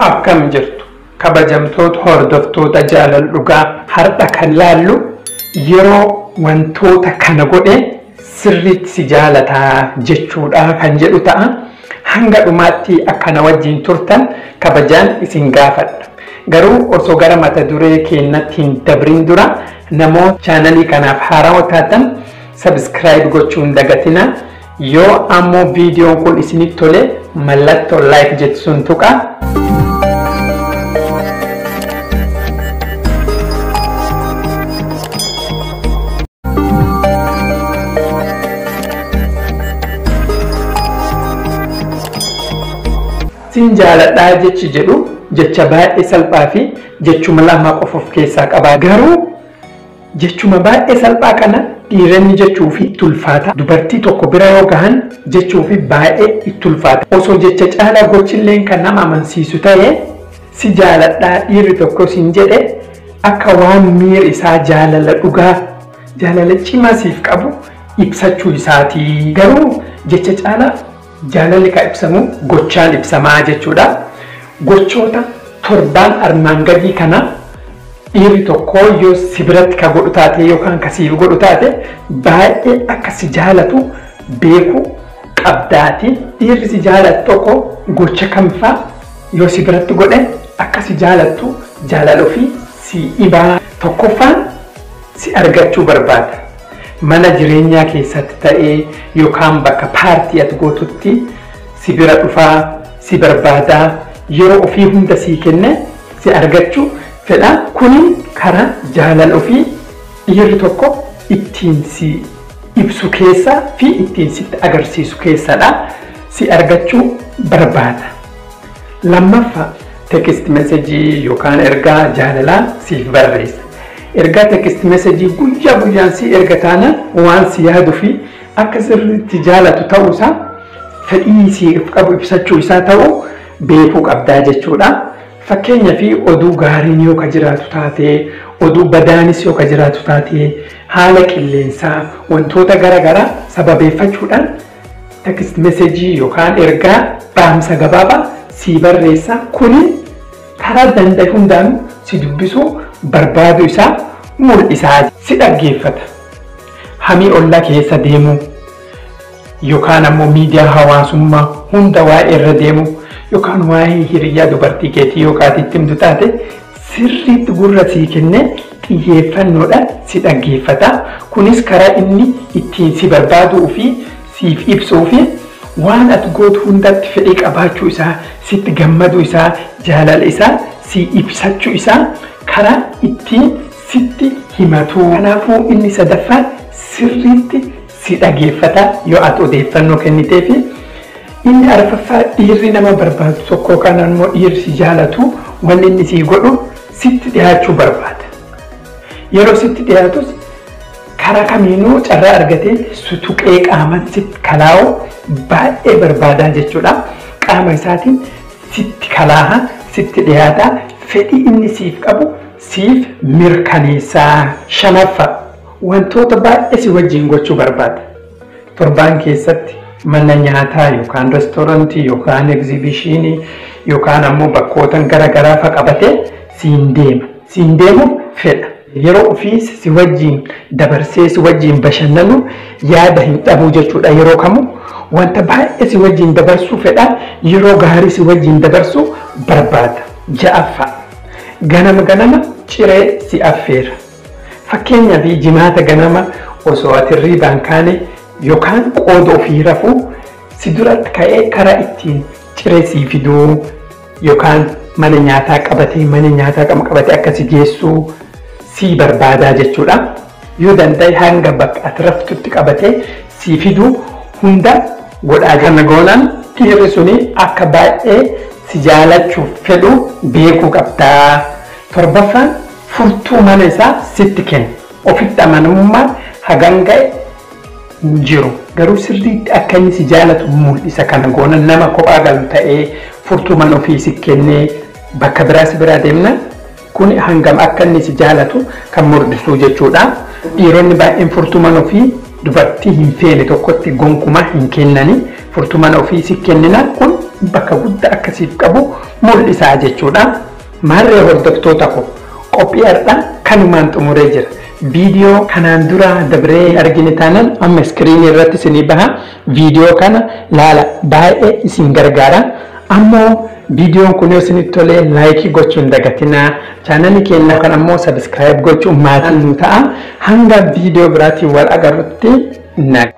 Akkam jirtu kabajamtoota hordoftoota Jaalala Dhugaa, har'a kan laallu yeroo wantoota kana godhe sirriitti si jaalataa jechuudha kan jedhu ta'a. Hanga dhumaatti akkana wajjin turtan kabajaan isin gaafadha. Garuu osoo gara mata duree keenyatti hin dabrin dura, namoota chaanalii kanaaf haarawaa taatan subscribe gochuu hin dagatina. Yoo ammoo viidiyoon kun isinitti tole, mallattoo like jettu sun tuqa. Sin jaaladhaa jechi jedhu jecha baay'ee salphaa fi jechuma lama qofa of keessaa qaba. Garuu jechuma baay'ee salphaa kana dhiironni jechuu fi itti ulfaata. Dubartii tokko bira yoo gahan jechuu fi baay'ee itti ulfaata. Osoo jecha caalaa gochilleen kan nama amansiisu ta'e, si jaaladhaa dhiirri tokko sin jedhe akka waan miira isaa jaalala dhugaa, jaalala cimaa siif qabu ibsachuu isaati. Garuu jecha caalaa jaalalli kan ibsamu gochaan ibsamaa jechuudha. Gochoota torbaan armaan gadii kana dhiirri tokko yoo si biratti ka godhu taate yookaan ka siif godhu taate, baay'ee akka si jaalatu beekuu qabdaati. Dhiirri si jaalatu tokko gocha kamfaa yoo si biratti godhe akka si jaalattu jaalala ofii si ibaa? Tokkoffaan, si argachuu barbaada. Mana jireenyaa keessatti ta'ee yookaan bakka paartii ati gootutti si bira dhufaa, si barbaadaa, yeroo ofii hunda sii kenne si argachuu fedha. Kuni karaa jaalala ofii dhiirri tokko ittiin si ibsu keessa fi ittiin sitti agarsiisu keessadha. Si argachuu barbaada. Lammaffaa, text message yookaan ergaa jaalalaa siif barreessa. Ergaa text message guyyaa guyyaan si erga taanaan, waan si yaaduu fi akka sirriitti jaalatu ta'uusaa, fedhii siif qabu ibsachuu isaa ta'uu beekuu qabdaa jechuudha. Fakkeenyaa fi oduu gaariin yoo ka jiraatu taate, oduu badaanis yoo ka jiraatu taate, haala qilleensaa, wantoota garaagaraa sababeeffachuudhaan text message yookaan ergaa dhaamsa gabaabaa si barreessa. Kuni karaa danda'e hundaan si dubbisuu barbaadu isaa mul'isaa. Si dhaggeeffata. Hamii ollaa keessa deemuu yookaan ammoo miidiyaa hawaasummaa hunda waa'ee irra deemu yookaan waa'ee hiriyaa dubartii keetii yookaan itti himtu taate, sirriitti gurra sii kennee xiyyeeffannoodhaan si dhaggeeffata. Kunis karaa inni ittiin si barbaaduu fi siif ibsuu fi waan ati gootu hundatti fedhii qabaachuu isaa, sitti gammaduu isaa, jaalala isaa si ibsachuu isaa karaa ittiin sitti himatu. Kanaafuu inni sadaffaan sirriitti si dhaggeeffata yoo ati odeeffannoo kenniteefi. Inni arfaffaa, dhiirri nama barbaadu tokko kan immoo dhiirri si jaalatu wanni inni sii godhu sitti dhiyaachuu barbaada. Yeroo sitti dhiyaatus karaa kamiinuu carraa argatee si tuqee qaamaan sitti kalaa'u baay'ee barbaadaa jechuudha. Qaama isaatiin sitti kalaaha, sitti dhiyaata, fedhii inni siif qabu siif mirkaneessaa. Shanaffaa, wantoota baay'ee si wajjin gochuu barbaada. Torbaan keessatti mana nyaataa yookaan reestoorantii yookaan egzibishinii yookaan ammoo bakkoota garaagaraa fa qabatee siin deema. Siin deemuuf fedha. Yeroo ofii si wajjin dabarsee si wajjin bashannanu yaada hin dhabuu jechuudha. Yeroo kamuu wanta baay'ee si wajjin dabarsuu fedha, yeroo gaarii si wajjin dabarsuu barbaada. Ja'affaa, ganama ganama ciree si affeera. Fakkeenyaaf, Jimaata ganama osoo ati hirriibaan kaane yookaan qooda ofii rafuu si duratti ka'ee karaa ittiin ciree sii fiduu yookaan mana nyaataa qabatee, mana nyaataa qabatee akka si geessuu sii barbaadaa jechuudha. Yoo danda'e hanga bakka ati raftutti qabatee sii fiduu hunda godhaa. Kana goonaan dhiirri suni akka baay'ee si jaalachuuf fedhu beekuu qabdaa. Torbaffaan, furtuu mana isaa sitti kenna. Ofitti amanamummaan hagan ga'e hin jiru. Garuu sirriitti akka inni si jaalatu mul'isa kana goona. Nama kophaa galu ta'ee furtuu mana ofii si kennee bakka biraa si biraa deemna, kun hangam akka inni si jaalatu kan mul'isu jechuudha. Dhiironni baay'een furtuu mana ofii dubartii hin feene tokkotti gonkumaa hin kennani. Furtuu mana ofii si kennina, kun bakka guddaa akkasiif qabu mul'isaa jechuudha. Maarree hordoftoota koo, qophii har'aa kanumaan xumuree jira. Viidiyoo kanaan dura dabree argine taanaan amma iskiriinii irratti isinii baha. Viidiyoo kana laala, baay'ee isin gargaara. Ammoo viidiyoon kun yoo isinitti tolee, like gochuu hin dagatinaa. Chaanalii keenya kan ammoo subscribe gochuun maatii nu ta'a. Hanga viidiyoo biraatiin wal agarrutti nagaa.